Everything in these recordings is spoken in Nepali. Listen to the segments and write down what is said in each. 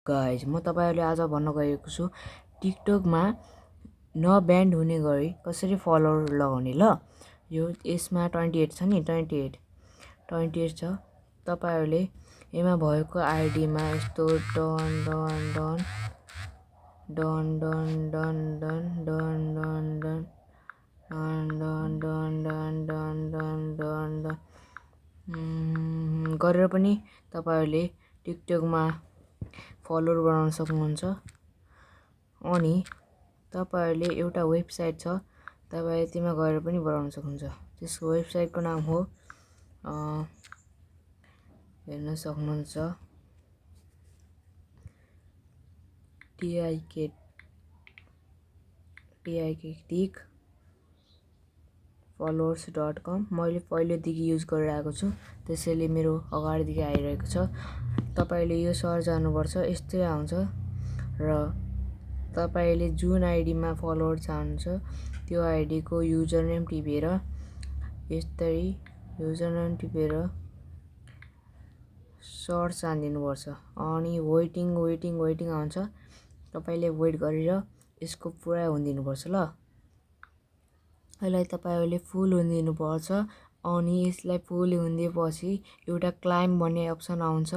गाइज म तपाईँहरूले आज भन्न गएको छु टिकटकमा नब्यान्ड हुने गरी कसरी फलोवर लगाउने ल। यो यसमा 28 छ नि, 28 छ। तपाईँहरूले यसमा भएको आइडीमा यस्तो done done done done done done done done done done done done done done done done done गरेर पनि तपाईँहरूले टिकटकमा फलोवर बनाउन सक्नुहुन्छ। अनि तपाईहरुले एउटा वेबसाइट छ, तपाईले त्यसमा गएर पनि बनाउन सक्नुहुन्छ। त्यसको वेबसाइटको नाम हो हेर्न सक्नुहुन्छ tikfollowers.com। मैले पहिलेदेखि युज गरिरहेको छु, त्यसैले मेरो अगाडिदेखि आइरहेको छ। तपाईले यो सर्च गर्नुपर्छ, यस्तै आउँछ। र तपाईले जुन आइडीमा फलोवर चाहनुहुन्छ त्यो आइडीको युजर नेम टिपेर यस्तै युजर नेम टिपेर सर्च हानिदिनुपर्छ। अनि वेटिङ आउँछ। तपाईले वेट गरेर यसको पुरा हुनिदिनुपर्छ ल। यसलाई तपाईले फुल हुनिदिनुपर्छ। अनि यसलाई फुल हुनिदिएपछि एउटा क्लाइम्ब भन्ने अप्सन आउँछ।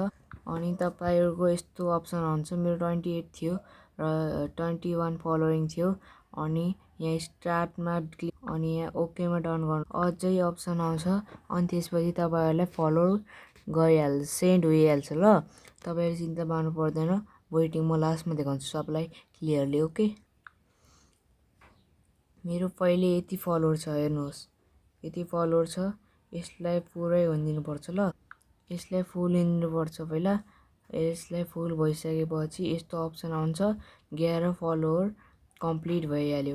अनि तपाईहरुको यस्तो अप्सन आउँछ। मेरो 28 थियो र 21 फलोइङ थियो। अनि यहाँ स्टार्टमा अनि यहाँ ओकेमा डन गर्नु अझै अप्सन आउँछ। अनि त्यसपछि तपाईहरुलाई फलो गरिहाल्छ, सेन्ड भइहाल्छ ल। तपाईहरु चिन्ता मान्नु पर्दैन। वेटिङ म लास्टमा देखाउँछु सबलाई क्लियरली। ओके, मेरो पहिले यति फलोवर छ, हेर्नुहोस् यति फलोवर छ। यसलाई पुरै हुनिदिनुपर्छ ल। यसलाई फुल हुनिदिनुपर्छ पहिला। यसलाई फुल भइसकेपछि यस्तो अप्सन आउँछ, 11 फलोवर कम्प्लिट भइहाल्यो।